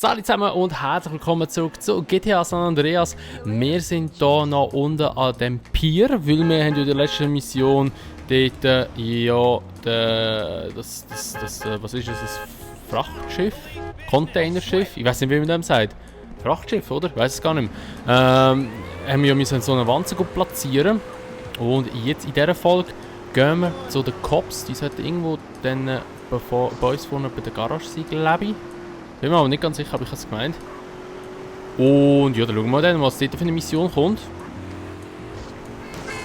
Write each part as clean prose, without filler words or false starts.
Hallo zusammen und herzlich willkommen zurück zu GTA San Andreas. Wir sind hier noch unten an dem Pier, weil wir haben ja in der letzten Mission dort was ist es, ein Frachtschiff? Containerschiff? Ich weiß nicht, wie man dem sagt. Frachtschiff, oder? Ich weiß es gar nicht mehr. Haben wir müssen so eine Wanze platzieren. Und jetzt in dieser Folge gehen wir zu den Cops. Die sollten irgendwo dann bei uns vorne bei der Garage sein, glaube ich. Bin mir aber nicht ganz sicher, aber ich habe es gemeint. Und ja, dann schauen wir mal dann, was dort für eine Mission kommt.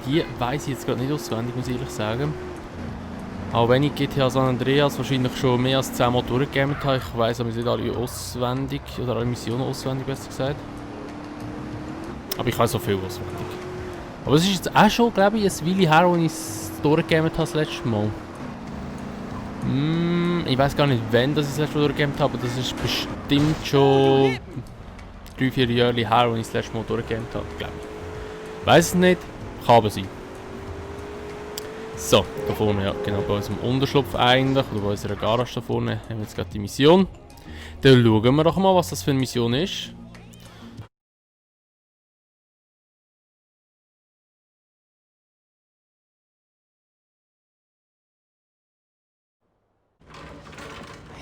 Die weiss ich jetzt gerade nicht auswendig, muss ich ehrlich sagen. Auch wenn ich GTA San Andreas wahrscheinlich schon mehr als 10 Mal durchgegeben habe, ich weiss aber nicht alle auswendig, oder alle Missionen auswendig, besser gesagt. Aber ich weiß so viel auswendig. Aber es ist jetzt auch schon, glaube ich, ein Weile her, als ich es durchgegeben habe das letzte Mal. Ich weiß gar nicht, wann das ich das letzte Mal durchgegeben habe, aber das ist bestimmt schon 3-4 Jahre her, als ich das letzte Mal durchgegeben habe, glaube ich. Weiß es nicht, kann aber sein. So, da vorne, ja, genau bei unserem Unterschlupf eigentlich, oder bei unserer Garage da vorne, haben wir jetzt gerade die Mission. Dann schauen wir doch mal, was das für eine Mission ist.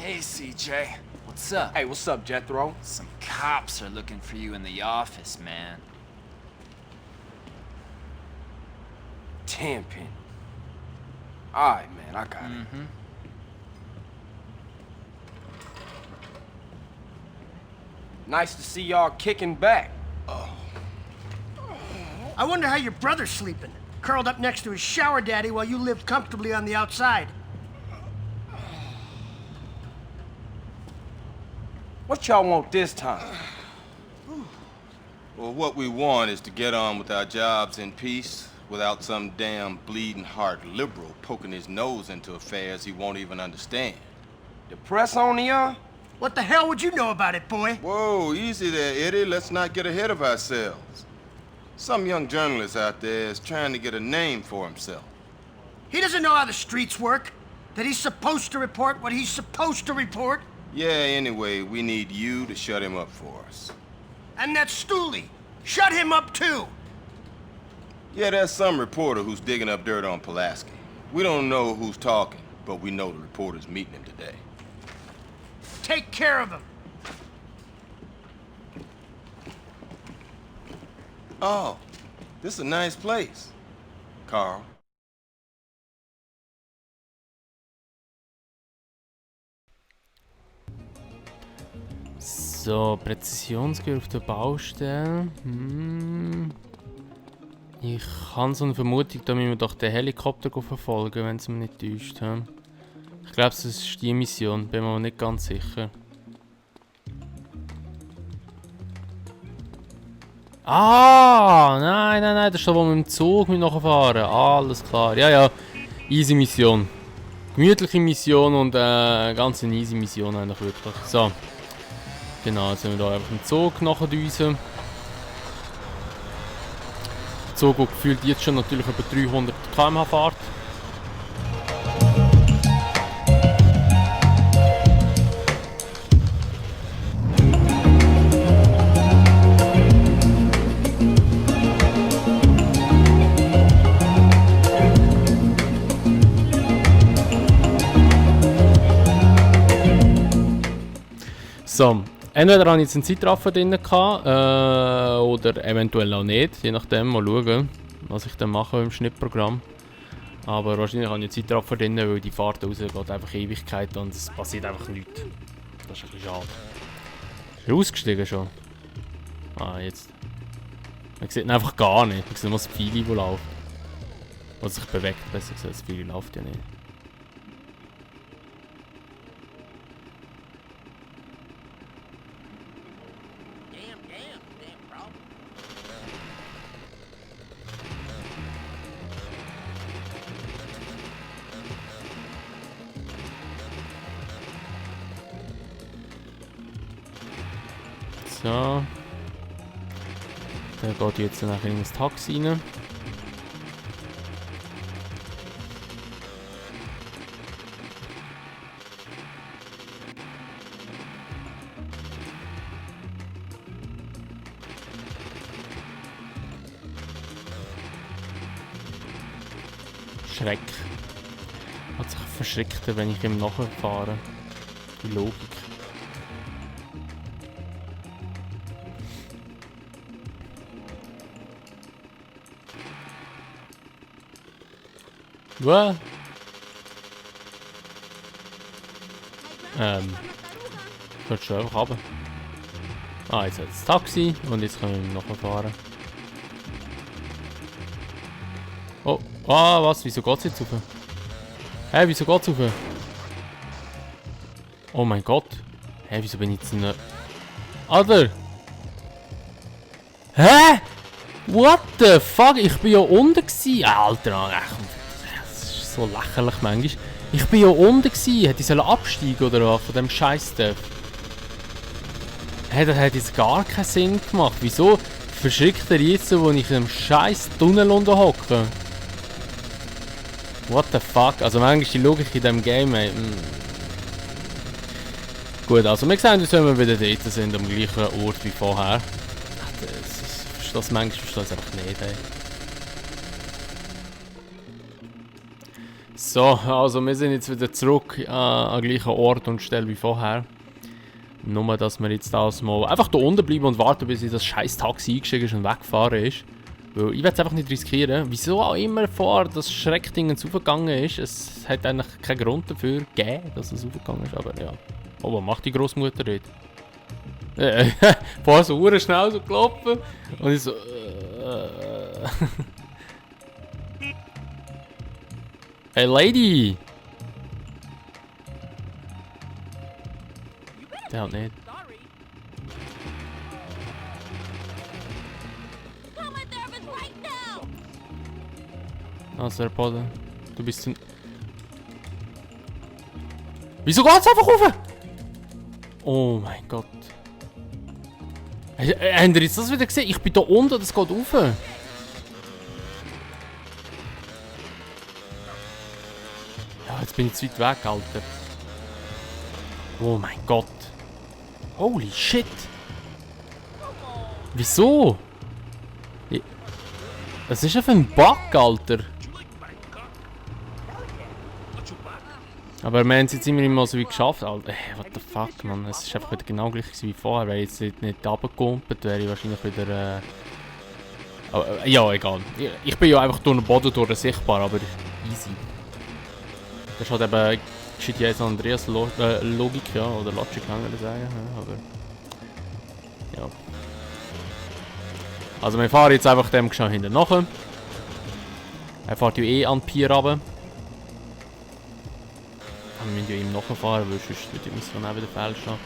Hey, CJ. What's up? Hey, what's up, Jethro? Some cops are looking for you in the office, man. Tenpin. Alright, man, I got it. Nice to see y'all kicking back. I wonder how your brother's sleeping. Curled up next to his shower daddy while you lived comfortably on the outside. What y'all want this time? Well, what we want is to get on with our jobs in peace without some damn bleeding heart liberal poking his nose into affairs he won't even understand. The press on y'all? What the hell would you know about it, boy? Whoa, easy there, Eddie. Let's not get ahead of ourselves. Some young journalist out there is trying to get a name for himself. He doesn't know how the streets work. That he's supposed to report what he's supposed to report. Yeah, anyway, we need you to shut him up for us. And that Stooley. Shut him up too. Yeah, there's some reporter who's digging up dirt on Pulaski. We don't know who's talking, but we know the reporter's meeting him today. Take care of him. Oh, this is a nice place, Carl. So, Präzisionsgewehr auf der Baustelle. Ich habe so eine Vermutung, da müssen wir doch den Helikopter verfolgen, wenn es mich nicht täuscht. Ich glaube, das ist die Mission, bin mir aber nicht ganz sicher. Ah, nein, das ist da, wo wir im Zug nachfahren. Alles klar, ja, easy Mission. Gemütliche Mission und ganz eine easy Mission eigentlich wirklich. So. Genau, jetzt sind wir hier einfach im Zug nachdüsen. Der Zug, der gefühlt jetzt schon natürlich über 300 km/h fährt. So. Entweder hatte ich jetzt einen Zeitraffer drin oder eventuell auch nicht, je nachdem, mal schauen, was ich dann mache im Schnittprogramm. Aber wahrscheinlich habe ich einen Zeitraffer drin, weil die Fahrt raus geht einfach Ewigkeit und es passiert einfach nichts. Das ist ein bisschen schade. Ist er ausgestiegen schon? Ah, jetzt. Man sieht ihn einfach gar nicht. Man sieht nur das Pfeil, das läuft. Was sich bewegt, besser gesagt, das Pfeil läuft ja nicht. So. Der geht jetzt nachher in das Taxi rein. Schreck. Hat sich verschreckt, wenn ich ihm nachfahre. Die Logik. Was? Sollst du einfach runter. Ah, jetzt hat das Taxi und jetzt können wir noch fahren. Oh, ah, was? Wieso geht's jetzt rauf? Hä, wieso geht's rauf? Oh mein Gott. Hä, wieso bin ich jetzt nicht... Alter! Hä? What the fuck? Ich bin ja unten gsi. Alter, das ist so lächerlich manchmal. Ich bin ja unten gsi. Hätte ich absteigen oder was von dem Scheiß-Stuff? Hä, das hat jetzt gar keinen Sinn gemacht. Wieso verschrickt er jetzt, wo ich in einem scheiß Tunnel unterhocke? What the fuck? Also manchmal ist die Logik in diesem Game, ey. Gut, also wir sehen uns, wenn wir wieder dort sind, am gleichen Ort wie vorher. Das manchmal verstehe ich einfach nicht, ey. So, also wir sind jetzt wieder zurück an den gleichen Ort und Stelle wie vorher. Nur, dass wir jetzt das mal einfach da unten bleiben und warten, bis ich das scheiß Taxi eingestiegen ist und weggefahren ist. Weil ich will es einfach nicht riskieren. Wieso auch immer vor das Schreckding aufgegangen ist. Es hat eigentlich keinen Grund dafür gegeben, dass es aufgegangen ist, aber ja. Oh, was macht die Großmutter dort? Vorher so schnell so gelaufen und ich so... Hey Lady! Der hat nicht. Also der Boden. Du bist ein... Wieso geht's einfach rauf? Oh mein Gott. Habt ihr jetzt das wieder gesehen? Ich bin da unten, das geht rauf. Ja, jetzt bin ich zu weit weg, Alter. Oh mein Gott. Holy shit. Wieso? Das ist einfach ein Bug, Alter. Aber wir haben es jetzt immer mal so wie geschafft, Alter. What the fuck, man. Es ist einfach wieder genau gleich wie vorher. Wäre ich jetzt nicht runtergekumpelt, wäre ich wahrscheinlich wieder... ja, egal. Ich bin ja einfach durch den Boden durch sichtbar, aber easy. Das ist halt eben GTA San Andreas Logik, ja, oder Logic, kann man sagen. Ja, aber... Ja. Also wir fahren jetzt einfach dem schon hinten nach. Er fährt ja eh an die Pier runter. Wir müssen ja ihm nachfahren, weil sonst wird die Mission auch wieder fehlstehen.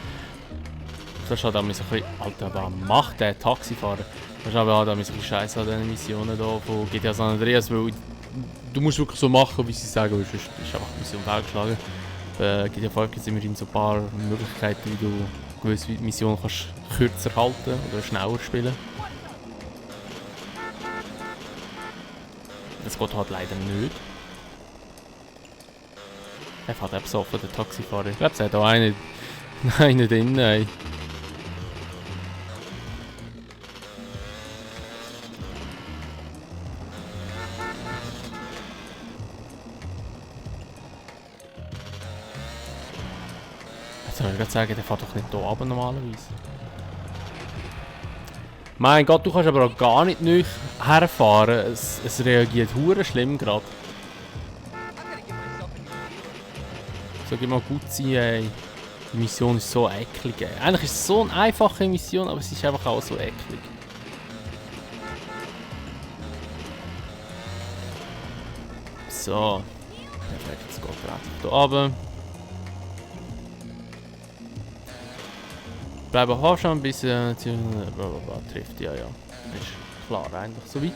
Das ist halt auch ein bisschen... Alter, was macht der Taxifahrer? Das ist aber halt auch ein bisschen scheiße an diesen Missionen hier von GTA San Andreas, weil du musst wirklich so machen, wie sie sagen, weil sonst ist einfach die Mission fehlgeschlagen. GTA 5 gibt es immerhin so ein paar Möglichkeiten, wie du gewisse Missionen kannst kürzer halten oder schneller spielen. Das geht halt leider nicht. Er fährt eben besoffen, der Taxifahrer. Ich glaube, es hat auch einen drin. Ey. Jetzt soll ich gerade sagen, der fährt doch nicht hier runter normalerweise. Mein Gott, du kannst aber auch gar nicht neu herfahren. Es reagiert hure schlimm gerade. So, gib mal gut sein, ey. Die Mission ist so eklig, ey. Eigentlich ist es so eine einfache Mission, aber es ist einfach auch so eklig. So. Perfekt, jetzt geht er einfach hier runter. Bleiben wir schon ein bisschen trifft, ja. Ist klar, eigentlich soweit.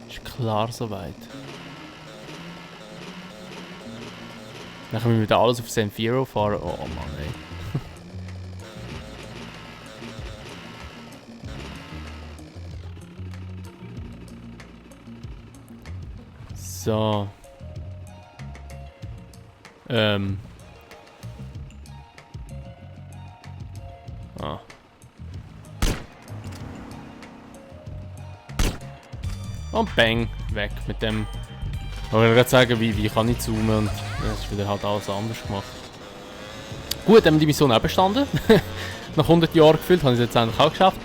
Ist klar soweit. Dann können wir wieder alles auf Zenfiro fahren. Oh Mann, ey. So. Und bang, weg mit dem. Ich wollte gerade sagen, wie kann ich zoomen und das ist wieder halt alles anders gemacht. Gut, haben wir die Mission auch bestanden. Nach 100 Jahren gefühlt, habe ich es jetzt endlich auch geschafft.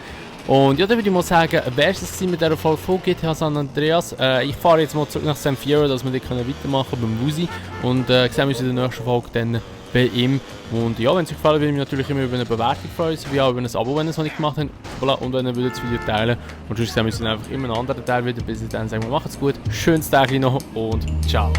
Und ja, dann würde ich mal sagen, wäre es mit dieser Folge von GTA San Andreas. Ich fahre jetzt mal zurück nach San Fierro, dass wir dort weitermachen können beim Lucy. Und sehen wir uns in der nächsten Folge dann bei ihm. Und ja, wenn es euch gefallen würde ich mich natürlich immer über eine Bewertung freuen, sowie auch über ein Abo, wenn ihr es noch nicht gemacht habt. Voilà. Und wenn ihr das Video teilen. Und sonst sehen wir uns dann einfach immer einen anderen Teil wieder. Bis dann sagen wir, macht's gut, schönes Tag noch und ciao.